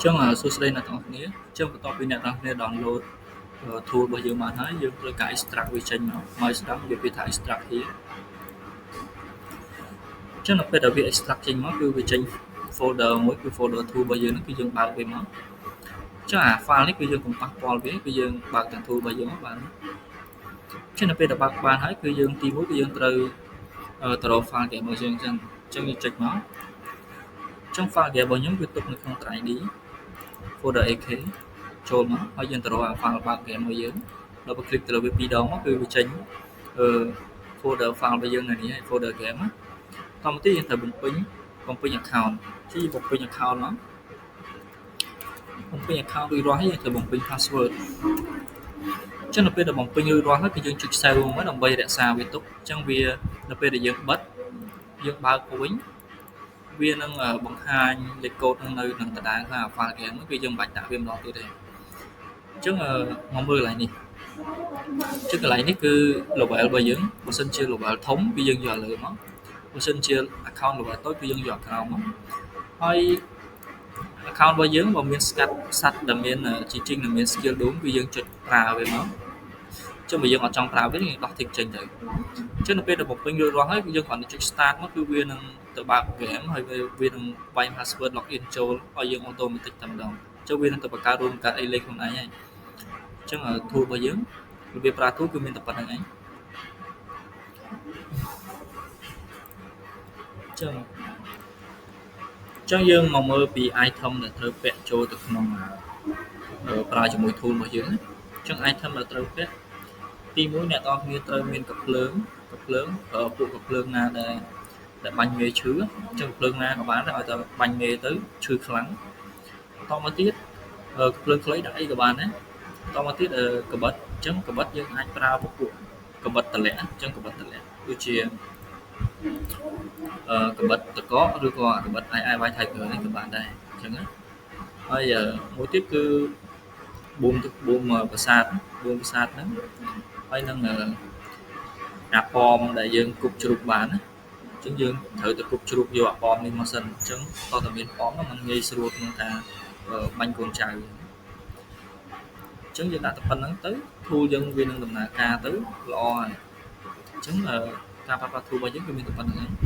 ចឹងសួស្តីអ្នកទាំងអស់គ្នា។ចឹងបន្ទាប់ពីអ្នកទាំងអស់គ្នា download tool របស់យើងបានហើយយើងត្រូវការ extract វាចេញមកមកស្ដាប់វាពាក្យថា extract here។ ចឹងនៅពេលដែលវា extract ចេញមកគឺវាចេញ folder មួយគឺ folder tool របស់យើងហ្នឹងគឺយើងបើកវាមកចឹងអា file នេះគឺយើងកុំប៉ះពាល់វាគឺយើងបើកទាំង tool របស់យើងមកបានចឹងនៅពេលដែលបើកបានហើយគឺយើងទីមួយគឺយើងត្រូវទៅរក file game របស់យើងចឹងចឹងយើងចុចមកចឹង file game របស់ខ្ញុំគឺទុកនៅក្នុង drive D folder AK ចូលមកហើយយើងទៅរកអា file បើក game របស់យើងដល់ពេល click ទៅលើវាពីរដងមកគឺវាចេញអឺ folder file របស់យើងនៅនេះហើយ folder game ណាតមកទៀតយើងត្រូវបំពេញបំពេញ account ជីបំពេញ account មកបំពេញ account រួចរាល់ហើយយើងត្រូវបំពេញ password។ ចឹងនៅពេលដែលបំពេញរួចរាល់ហើយគឺយើងចុច save មកដើម្បីរក្សាវាទុកចឹងវានៅពេលដែលយើងបិទយើងបើកវិញវានឹងបង្ហាញលេខកូដនឹងនៅនឹងដដែលថា file game គឺយើងមិនបាច់ដាក់វាម្ដងទៀតទេអញ្ចឹងមកមើលកន្លែងនេះចឹងកន្លែងនេះគឺ level របស់យើងបើសិនជា level ធំគឺយើងយកលើមកបើសិនជា account level តូចគឺយើងយកក្រោមមកហើយ account របស់យើងបើមានស្កាត់សត្វដែលមានជីជីងដែលមាន skill doom គឺយើងចុចប្រើវាមកចុះបើយើងអត់ចង់ប្រើវាយើងដោះ tick ចេញទៅអញ្ចឹងនៅពេលដែលបំពេញរួចរាល់ហើយយើងគ្រាន់តែចុច start មកគឺវានឹងទៅបើក game ហើយវានឹងវាយ password login ចូលឲ្យយើង automatic តែម្ដងចុះវានឹងទៅបង្កើតរួមបង្កើតអីលេខខ្លួនឯងហើយអញ្ចឹង tool របស់យើងរបៀបប្រើ tool គឺមានតែប៉ុណ្្នឹងឯងចឹងចឹងយើងមកមើលពី item ដែលត្រូវពាក់ចូលទៅក្នុងប្រើជាមួយ tool របស់យើងណាចឹង item ដែលត្រូវពាក់ទីមួយអ្នកទាំងអស់គ្នាត្រូវមានកាំភ្លើងកាំភ្លើងពួកកាំភ្លើងណាដែលដែលបាញ់មេឈឺចឹងកាំភ្លើងណាក៏បានដែរឲ្យតែបាញ់មេទៅឈឺខ្លាំងបន្តមកទៀតកាំភ្លើងខ្លីដាក់អីក៏បានដែរបន្តមកទៀតកបិតអញ្ចឹងកបិតយើងអាចប្រើពពួកកបិតតម្លាក់អញ្ចឹងកបិតតម្លាក់ដូចជាអឺកបិតតកឬក៏កបិត IIY Tiger នេះក៏បានដែរអញ្ចឹងណាហើយមួយទៀតគឺបួមទឹកបួមប្រាសាទបួមប្រាសាទហ្នឹងហើយនឹងអាប៉មដែលយើងគប់ជ្រូកបានណាអញ្ចឹងយើងត្រូវទៅគប់ជ្រូកយកអាប៉មនេះមកសិនអញ្ចឹងតោះតែមានប៉មហ្នឹងมันងាយស្រួលក្នុងការបាញ់កូនចៅអញ្ចឹងយើងដាក់តែប៉ុណ្្នឹងទៅ tool យើងវានឹងដំណើរការទៅល្អហើយអញ្ចឹងការប្រើប្រាស់ tool របស់យើងគឺមានតែប៉ុណ្្នឹងឯង។